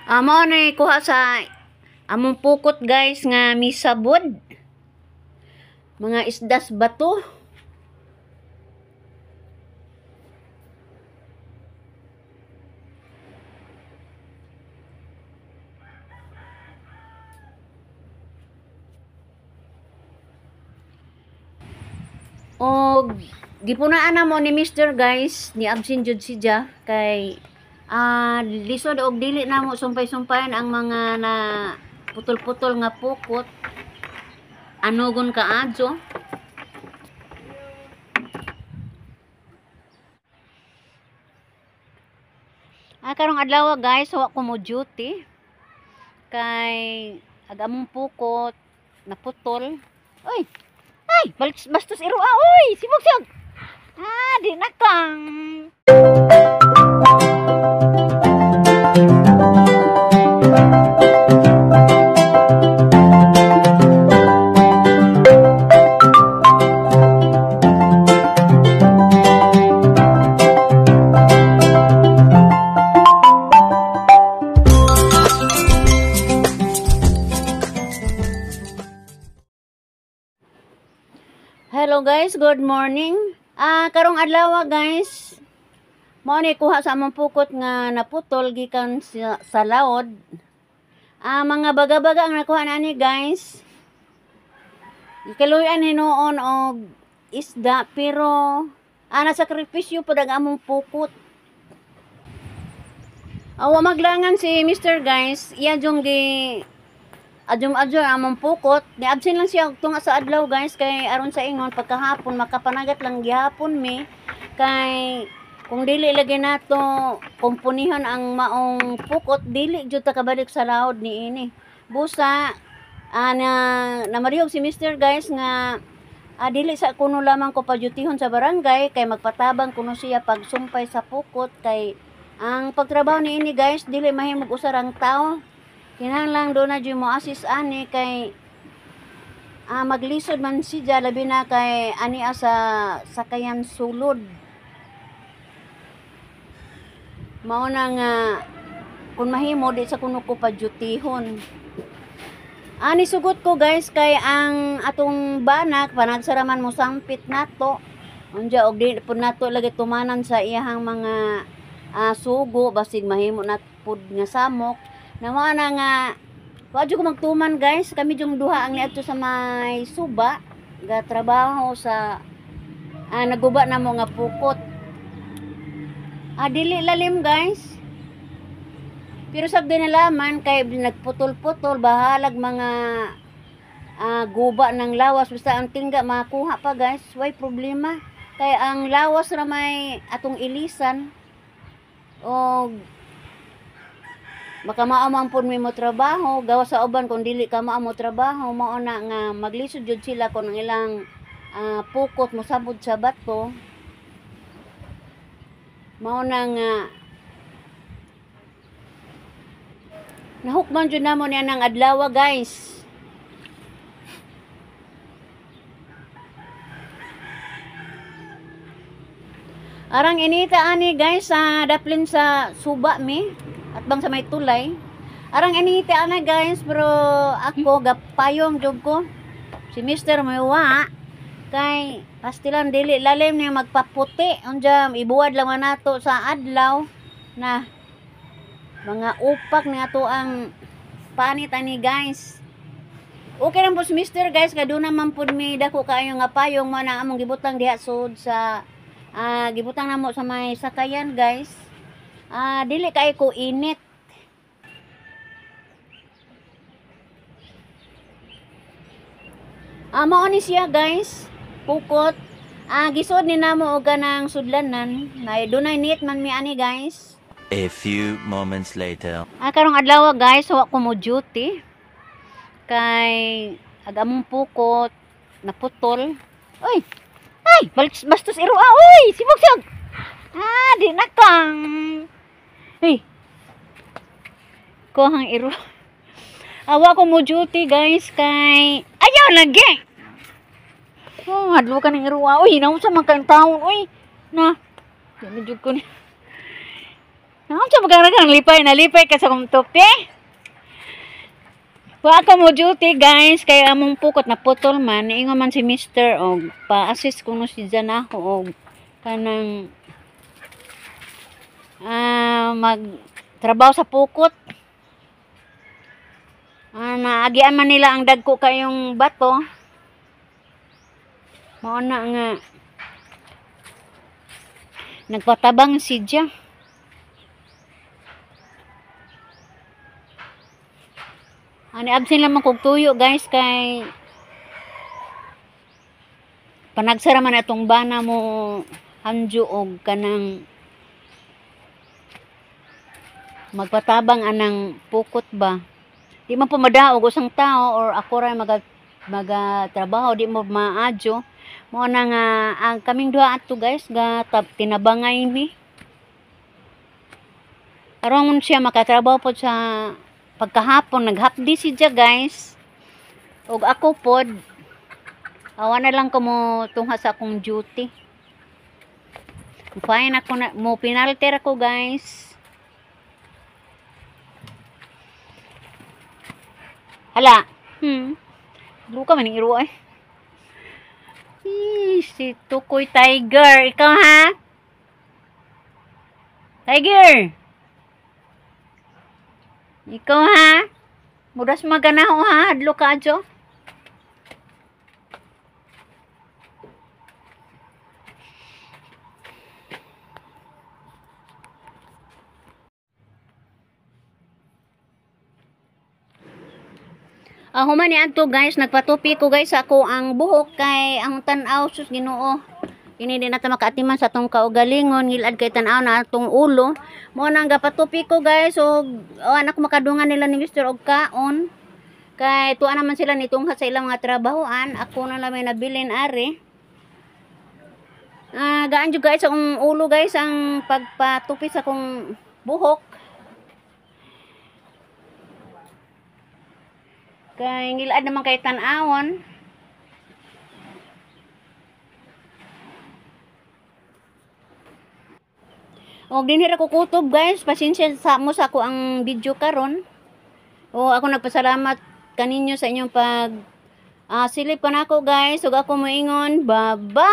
Mao na kuha sa among pukot guys nga misabod. Mga isdas bato. Og gipunaan na mo ni Mr. guys, ni absent jud si Ja kay lisod og dili na mo sumpay-sumpayan ang mga na putol-putol nga pukot. Anugon ka adyo. Karong adlaw guys, wa ko mo duty. Kay ag among pukot naputol. Oy. Ay, balik bastos iro ah, oy, sibog siyag. Di na kang. Hello guys, good morning. Karong adlaw guys, mao ni kuha sa among pukot nga naputol gikan sa laod. Mga baga-baga ang nakuha nani guys. Gikaluyan hinuon og isda pero nasakripisyo pud ang among pukot. Wa maglangan si Mr. guys, iya jung gi adjum-adjum among pukot. Ni absent lang siya tunga sa adlaw guys kay aron sa ingon pagkahapon makapanagat lang gihapon mi kay kung dili lagi nato kumpunihan ang maong pukot dili jud ta kabalik sa laod niini. Busa na namarihog si Mr. guys nga dili sa kuno lamang ko padyutihon sa barangay kay magpatabang kuno siya pagsumpay sa pukot kay ang pagtrabaho niini guys dili mahimog usa rang tawo. Kinahanglan do na jud mo assist ani kay maglisod man siya labi na kay ani sa sakayan sulod. Mao na nga kun mahimo di sa kuno ko padyutihon. Ani sugot ko guys kay ang atong banak panagsaraman mo sampit nato. Unja og di pud nato lagi tumanan sa iyahang mga sugo basig mahimo na pud nga samok. Nawa na nga wa jud ko magtuman guys, kami jung duha ang niadto sa may suba ga trabaho sa naguba na mo nga pukot. Dili lalim guys. Pero sa dinalaman kay nagputol-putol bahalag mga guba ng lawas basta ang tingga makuha pa guys, way problema. Kay ang lawas ra may atong ilisan og baka maamang pud mi mo trabaho, gawa sa uban kung dili ka maamo trabaho, mao na nga maglisod jud sila kung ang ilang pukot mosabod sa bato. Mao na nga nahukman jud namo niya ng adlaw guys. Arang inita ani guys sa daplin sa suba mi at bang sa may tulay. Arang inita ana guys pero ako gapayong jud ko. Si Mr. may wa kay pastilan dili lalim niya magpaputi. Unja ibuwad lang man nato sa adlaw na mga upak ni ato ang panit ani guys. Okay lang po si Mr. guys kay doon naman pud mi dako kaayo nga payong mo na among gibutang diha sud sa gibutang namo sa may sakayan guys. Dili kay ko init. Mao ni siya guys, pukot. Gisod ni namo og kanang sudlanan. Nay dunay nit man mi ani guys. A few moments later. Karong adlaw guys, wa ko mo duty. Kay ag among pukot naputol. Oy. Ay, balik bastos iro ah, oy, sibog siyag. Di na kang. Hey. Kuhang iro. Awa ko mo duty guys kay ayaw lagi. Oh, hadlo ka ng iro. Uy, hinaw sa mga taon, uy. Na. Di na jud ko ni. Naunsa ba kang lipay? Nalipay ka sa kong tupi? Wa ako mo duty guys, kay among pukot na putol man, niingon man si Mister og pa-assist kuno si Janaho og kanang magtrabaho sa pukot. Naagian man nila ang dagko kayong bato. Mao na nga nagpatabang si Ja. Ani absent lamang kog tuyo guys kay panagsara man atong bana mo hanjo og kanang magpatabang anang pukot ba. Di man po madaog usang tao or ako ra magatrabaho, di mo maadyo. Mao na nga ang kaming duha ato guys ga tinabangay mi. Aron siya makatrabaho pod sa pagkahapon, naghapdi si siya guys. Og ako pod awa na lang ko mo tungha sa akong duty. Fine ako na mo penalty ako guys. Hala. Luka man ning iro ay. Si Tukoy Tiger. Ikaw ha? Tiger. Ikaw ha? Mudas maganaho ha? Hadlo ka adyo. Human ni adto guys, nagpatupi ko guys ako ang buhok kay ang tan-aw sus Ginoo. Kini di na ta makaatiman sa atong kaugalingon, ngilad kay tan-aw na atong ulo. Mo nang gapatupi ko guys og anak makadungan nila ni Mister og kaon. Kay tuwa naman sila nitungha sa ilang mga trabahoan, ako na lang may nabilin ari. Gaan jud guys akong ulo guys ang pagpatupi sa akong buhok. Kay ngilad naman kay tan-awon. Og dinhi ra ko kutob guys, pasensya sa mo sa ako ang video karon. O ako nagpasalamat kaninyo sa inyong pag silip kanako guys. Ug ako moingon, bye-bye.